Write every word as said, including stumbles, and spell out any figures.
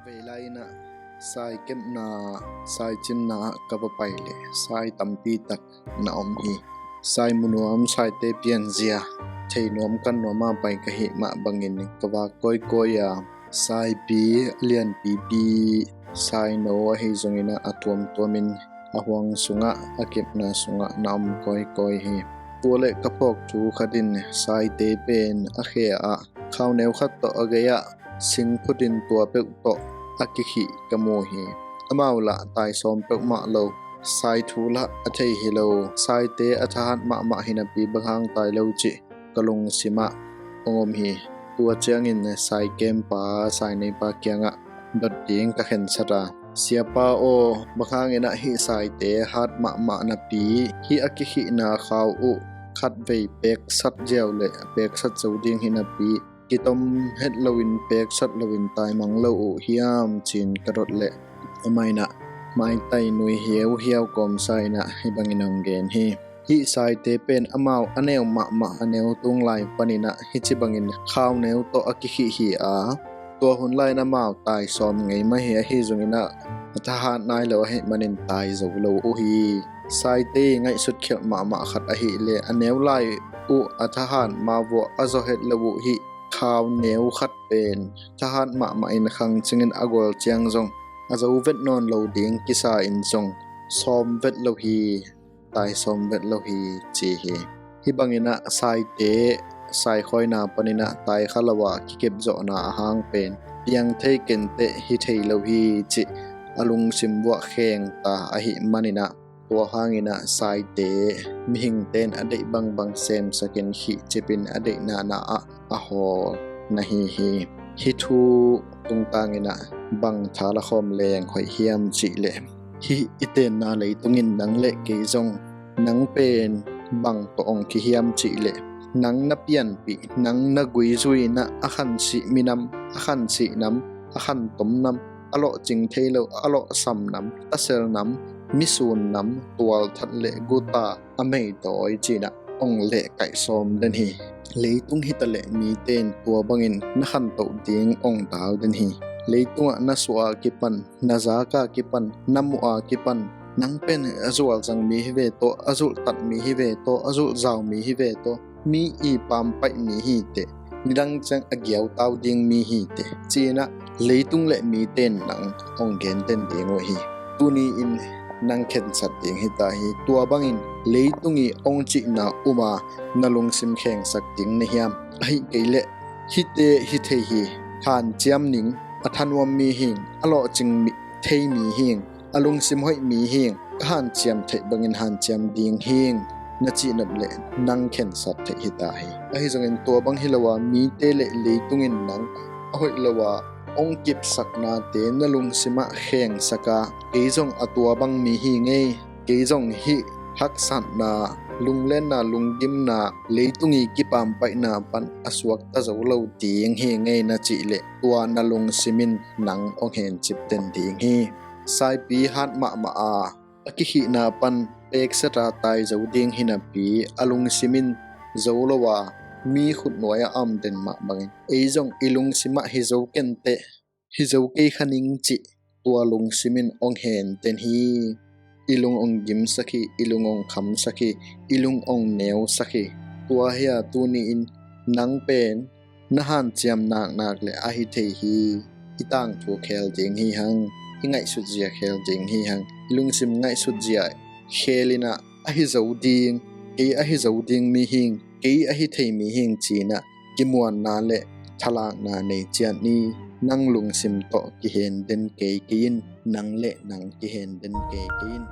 Vei lai-in ah sai kepna, sai cinna ah ka va pai leh sai tampi tak na om hi. Sai mu nuam, saite pianzia, thei nuam kan nuam a pai ka hih mah bangin ka vak kawikawi a, saipi, a lianpipi, saino ahi zongin ah a tuamtuamin a huang sungah, a kepna sungah na om kawikawi hi. Tua leh ka phawk thu khat in saite pen a khe ah khauneu khat tawh a gei ah sing phutin tua peuh tawh a kikhih ka mu hi. Amau lah taisawm peuhmah lo, sai thu lah a thei hi lo, saite a thahat mahmah hinapi bang hang tai lo cih ka lungsim ah hong om hi. Tua ciangin sai kempa, sai neipa kiangah dot ding ka khensat a, "Siapa aw, bang hangin ah hih saite hat mahmah napi, hih a kikhihna khau uh khatvei peksat ziau leh peksat zo ding hinapi kitom het loin, peksat loin taimang lo uh hiam?" ci-in ka dot leh amah in ah maitai nui hiauhiau kawmsa in ah hih bangin hong gen hi. Hih saite pen amau a neu mahmah, a neu tung lai panin ah hih ci bangin khauneu tawh a kikhih hi a, tua hun lai-in amau taisawm ngei mah hi. Ahi zongin ah a thahat nai lo ahih manin tai zo lo uh hi. Saite ngaihsut khialh mahmah khat ahih leh a neu lai uh a thahat ma vuah a zaw het lo uh hih khauneu khat pen thahat mahmah in khang cingin a gol ciang zong a zo vet nawn lo ding kisa in zong sawm vet lo hi, taisawm vet lo hi, ci hi. Hih bangin ah saite, saikhawina panin ah taikha lo a kikep zawhna a hang pen piang thei kenteh hi thei lo hi cih a lungsim vuah khengta ahih manin ah, tua hangin ah saite mihingte in a deih bangbang semsakin khihcipin a deihna na ah a hawl na hi hi. Hih thu tungtangin ah bang tha la khawm leng hoih hiam cih leh, hih i tenna leitung in nang leh kei zong, nang pen bang tawh hong kihiam cih leh, nang na pianpih, nang na guizui in ah a khansih minam, a khansih nam, a khantom nam, a lawhcing thei lo, a lawhsam nam, tasel nam, misun nam, tualthat leh guta, a meitawi ci-in ah hong lehkaih sawm den hi. Leitung hi ta leh mite in tua bangin na khantoh ding hong dal den hi. Leitungah na suah a kipan, na zak a kipan, na muh a kipan, nang pen a zualzang mi hi ve tawh, a zulhtat mi hi ve tawh, a zulhzau mi hi ve tawh, mi i pampaih mi hi teh, nidang ciang a giautau ding mi hi teh, ci-in ah leitung leh mite in nang hong genten ding uh hi. Tuni-in nang khensat ding hi ta hi. Tua bangin leitung i hong cihna um a na lungsim khengsak ding na hiam? Ahih kei leh hihte hi thei hi. Hanciam ning, a thanuam mi hing, a lawhcing mi, thei mi hing, a lungsim hoih mi hing, ka hanciam theih bangin hanciam ding hing, na cih nop leh nang khensat theih hi ta hi. Ahi zongin tua bang hi lo a mite leh leitung in nang a hoih lo a hong kipsaknate na lungsim ah khengsak a, kei zong a tua bang mi hi ngei, kei zong hih haksatna, lunglenna, lunggimna, leitung i kipampaihna pan a suakta zo lo ding hi ngei na cih leh tua na lungsim in nang hong hencip den ding hi. Saipi hat mahmah a, a kikhihna pan pekset a tai zo ding hinapi a lungsim in zo lo a mi khutnuai ah a om den mah bangin ei zong i lungsim ah hi zo kenteh, hi zo kei kha ning cih tua lungsim in hong henten hi. I lung hong gimsak hi, i lung hong khamsak hi, i lung hong neusak hi. Tua hi a tuni-in nang pen na hanciam naknak leh ahi thei hi. I tangthu khel ding hi hang, i ngaihsut zia khel ding hi hang. I lungsim ngaihsut zia khel in ah ahi zo ding, kei ahi zo ding mi hing, kei ahi thei mi hing ci-in ah kimuanna leh thalakna nei ciat ni. Nang lungsim tawh kihen den kei kei in, nang leh nang kihen den kei kei in.